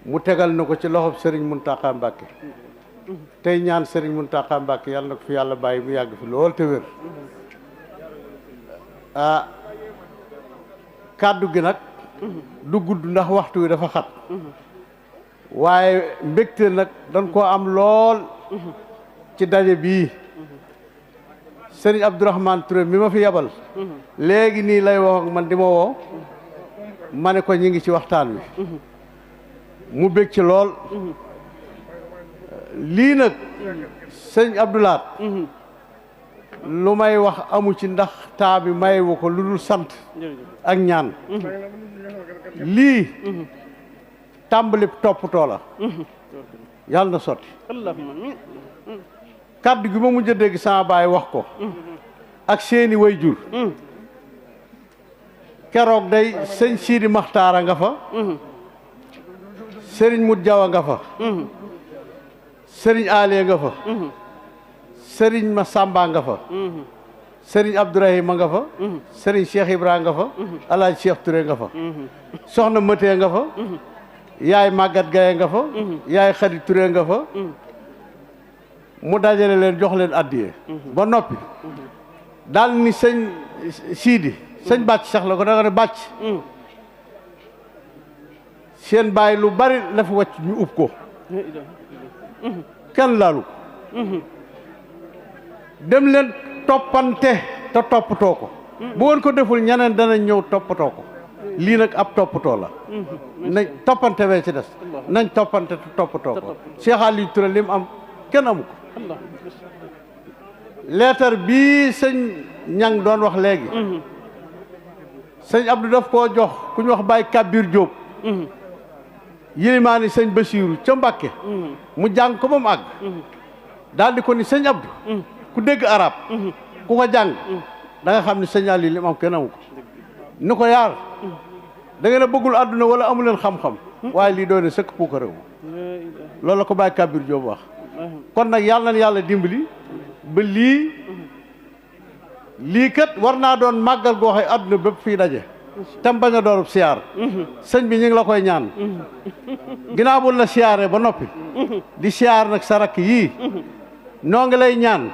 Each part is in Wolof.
mu tegal na ko ci loxob Serigne Mountakha Mbacké tey ñaan Serigne Mountakha Mbacké yàlla na ko fi yàlla bàyyi mu yàgg fi lool te wér kàddu gi nag du gudd ndax waxtu wi dafa xat waaye mbégte nag dañ koo am lool ci daje bii Serigne Abdourahmane Touré mi ma fi yabal léegi nii lay wax ak man di ma woo ma ne ko ñi ngi ci waxtaan wi mu bég ci lool lii nag sëñ Abdoulaat lu may wax amu ci ndax taa bi mayewu ko lu dul sant ak ñaan lii tàmbali toppatoo la yàlla na sotti kàddu gi ma mujj a dégg sama baay wax ko ak seeni way jur keroog day sëñ Sidi Maxtaara nga fa sëriñ Mut Jawa nga fa sëriñ Aale nga fa sëriñ Ma Samba nga fa sëriñ Abdourahima nga fa sëriñ Cheikh Ibra nga fa Alaaji Cheikh Touré nga fa soxna Mëtee nga fa yaay Màggat Gaye nga fa yaay Xadi Touré nga fa mu dajale leen jox leen addiye ba noppi daal ni sëñ Sidi sëñ bàcc sax la ko da nga ne bàcc seen bàyyi lu bari la fi wàcc ñu ub ko kenn laalu ko dem leen toppante te toppatoo ko bu woon ko deful ñeneen danañ ñëw toppatoo ko lii nag ab toppatoo la nañ toppante wee ci des nañ toppante te toppatoo ko Cheikh Aliou Touré li mu am kenn amu ko leetar bii sëñ ñang doon wax léegi sëñ Abdou daf koo jox ku ñu wax Baye Kabir Diop yilimaani sëñ Basiiru ca Mbàkke mu jàng ko ba mu àgg daal di ko ni sëñ Abdou ku dégg arab ku ko jàng da nga xam ne sëñ Aliou li mu am kenn amu ko ni ko yaar da ngeen a bëggul àdduna wala amu leen xam-xam waaye lii doone sëkk ku ko réew loolu la ko Baye Kabir Diop wax kon nag yàlla na yàlla dimbali ba lii kat war naa doon màggal goo xëy àdduna bépp fii daje tam bañ a doon siyaar sëñ bi ñu ngi la koy ñaan ginnaaw bu la siyaaree ba noppi di siyaar nag sa rakk yii noo ngi lay ñaan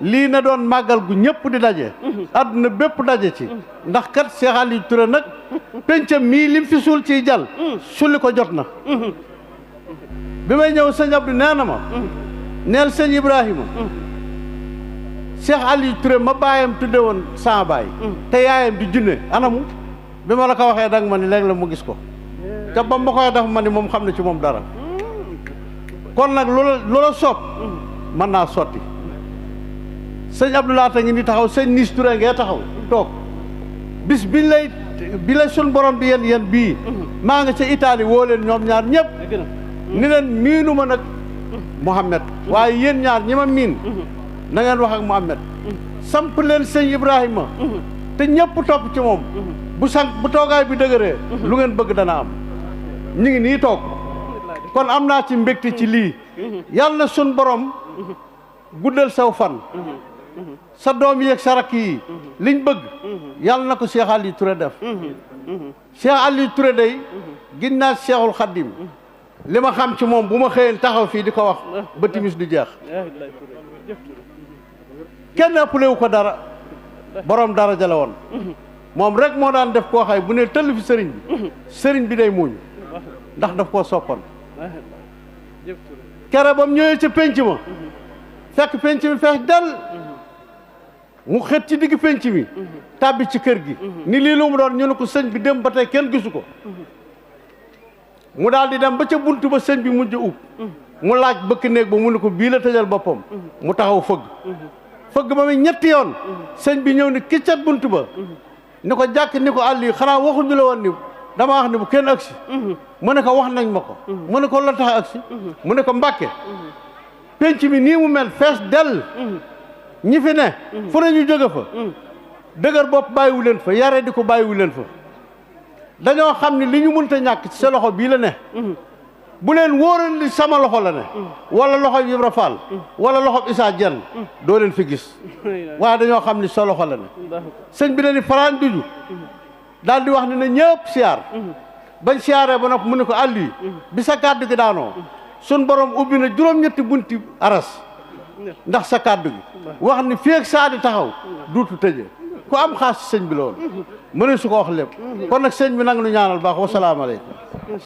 lii na doon màggal gu ñëpp di daje àdduna bépp daje ci ndax kat Cheikh Aliou Touré nag pencam mii lim fi suul ciy jal sulli ko jot na bi may ñëw sëñ Abdou nee na ma neel sëñ Ibrahima Cheikh Aliou Touré ma baayam tudde woon sama baay te yaayam di junne anamu bi ma la ko waxee danga ma ni léegi la mu gis ko te ba ma koy def ma ni moom xam ne ci moom dara kon nag loola soob mën naa sotti sëñ Abdou Laata ngi ni taxaw sëñ Nis Touré ngee taxaw toog bis bi lay sun borom bi yéen bii maa nga ca Italie woo leen ñoom ñaar ñëpp ni leen miinu ma nag Mouhamed waaye yéen ñaar ñi ma miin na ngeen wax ak Mouhamed samp leen sëñ Ibrahima te ñëpp topp ci moom bu toogaay bi dëgëree lu ngeen bëgg dana am ñu ngi nii toog kon am naa ci mbégte ci lii yàlla na sun borom guddal saw fan sa doom yi ak sa rakk yi liñ bëgg yàlla na ko Cheikh Aliou Touré def Cheikh Aliou Touré day gis naa Cheikhul Khadim li ma xam ci moom bu ma xëyeen taxaw fii di ko wax ba timis du jeex kenn ëppale wu ko dara borom dara jale woon moom rek moo daan def koo xay bu ne tëll fi sëriñ bi day muuñ ndax daf koo soppoon kere ba mu ñëwee ca pénc ma fekk pénc mi fees del mu xët ci digg pénc mi tàbbi ci kër gi ni lii lu mu doon ñu ne ko sëñ bi dem ba tey kenn gisu ko mu daal di dem ba ca bunt ba sëñ bi mujj ub mu laaj bëkk néeg ba mu ne ko bii la tëjal boppam mu taxaw fëgg ba muy ñetti yoon sëñ bi ñëw ni kiccat bunt ba ni ko jàkk ni ko àll yi xanaa waxuñu la woon ni dama wax ni bu kenn agsi mu ne ko wax nañ ma ko mu ne ko la tax agsi mu ne ko Mbàkke penc mi nii mu mel fees dell ñi fi ne fu ne ñu jóge fa dëgër bopp bàyyiwu leen fa yare di ko bàyyiwu leen fa dañoo xam ne li ñu mënta ñàkk ci sa loxo bii la ne bu leen wóoral li sama loxo la ne wala loxo Ibra Fall wala loxo Issa Dieng doo leen fi gis waaye dañoo xam ni sa loxo la ne sëñ bi ne ni faraan duju daal di wax ne na ñëpp siyaar bañ siyaaree ba nopp mu ne ko Aliou bi sa kàddu gi daanoo sun borom ubbi na juróom-ñetti bunti aras ndax sa kàddu gi wax ni fii ak saa di taxaw duutu tëje ku am xaas sëñ bi loolu mëne su ko wax lépp kon nag sëñ bi nang nu ñaanal baax wasalaamaaleykum